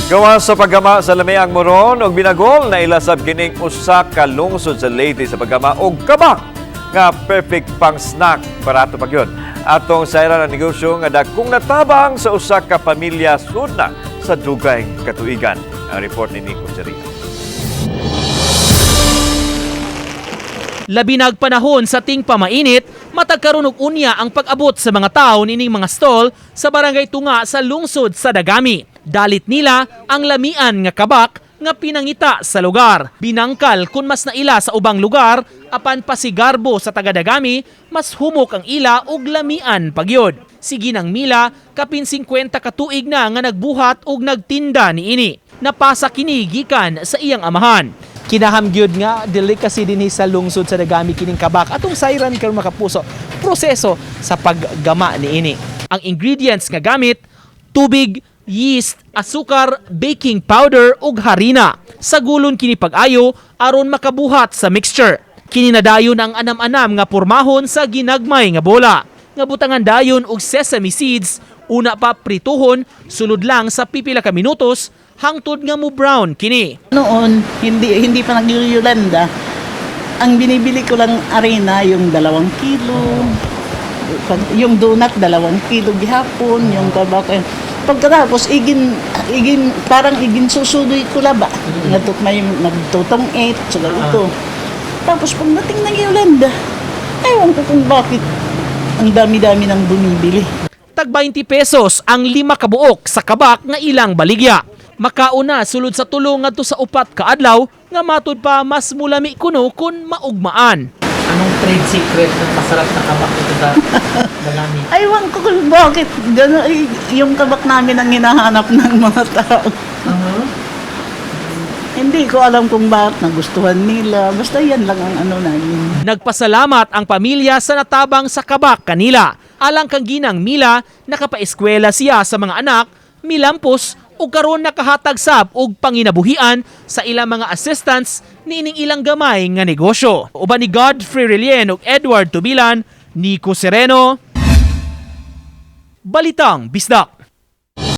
Gawas sa paggama sa lamiang moron og binagol, nailasab kining usa ka lungsod sa Leyte sa paggama og kabak nga perfect pang snack, barato pa gyud. Atong sayran ang negosyo nga dakong natabang sa usa ka pamilya sud na sa dugay katuigan. Ang report ni Nico Serino. Labi nag panahon sa ting pamainit, matag karon og unya ang pag-abot sa mga tao nining mga stall sa Barangay Tunga sa lungsod sa Dagami. Dalit nila ang lamian nga kabak nga pinangita sa lugar. Binangkal kung mas naila sa ubang lugar, apan pasigarbo sa taga Dagami, mas humok ang ila og lamian pagyod. Si Ginang Mila, kapin 50 ka tuig na nga nagbuhat og nagtinda niini. Napasa kini gikan sa iyang amahan. Kinaham gyud nga delicacy dinhi sa lungsod sa Dagami kining kabak. Atong sayran karon, makapuso, proseso sa paggama niini. Ang ingredients nga gamit: tubig, yeast, asukar, baking powder ug harina. Sagulon kini pag-ayo aron makabuhat sa mixture. Kini na dayon ang anam-anam nga pormahon sa ginagmay nga bola. Nga butangan dayon og sesame seeds, una pa prituhon sulod lang sa pipila ka minutos hangtod nga mo brown kini. Noon, hindi hindi pa nag-Yolanda. Ang binibili ko lang arena yung 2 kilo. Pag, yung donut, 2 kilo gihapon, yung kabak. Pagkatapos, igin, igin, parang igin susudoy ko laba. Ngadto may nagtutong 8, so ito. Tapos pagdating ng Yolanda, ewan ko kung bakit ang dami-dami nang bumibili. Tag 20 pesos ang lima kabuok sa kabak nga ilang baligya. Makauna sulod sa 3 ngadto sa 4 ka adlaw nga matud pa mas mulami kuno kun maugmaan. Anong trade secret ng masarap na kabak dito sa Dagami? Aywan ko kung bakit gano'n, eh, yung kabak namin ang hinahanap ng mga tao. Hindi ko alam kung bakit nagustuhan nila. Basta yan lang ang ano namin. Nagpasalamat ang pamilya sa natabang sa kabak kanila. Alang kang Ginang Mila, nakapaeskwela siya sa mga anak, milampos ug karon nakahatag sab og panginabuhian sa ilang mga assistants niining ilang gamay nga negosyo. Uban ni Godfrey Relien ug Edward Tubilan, Nico Sereno, Balitang Bisdak.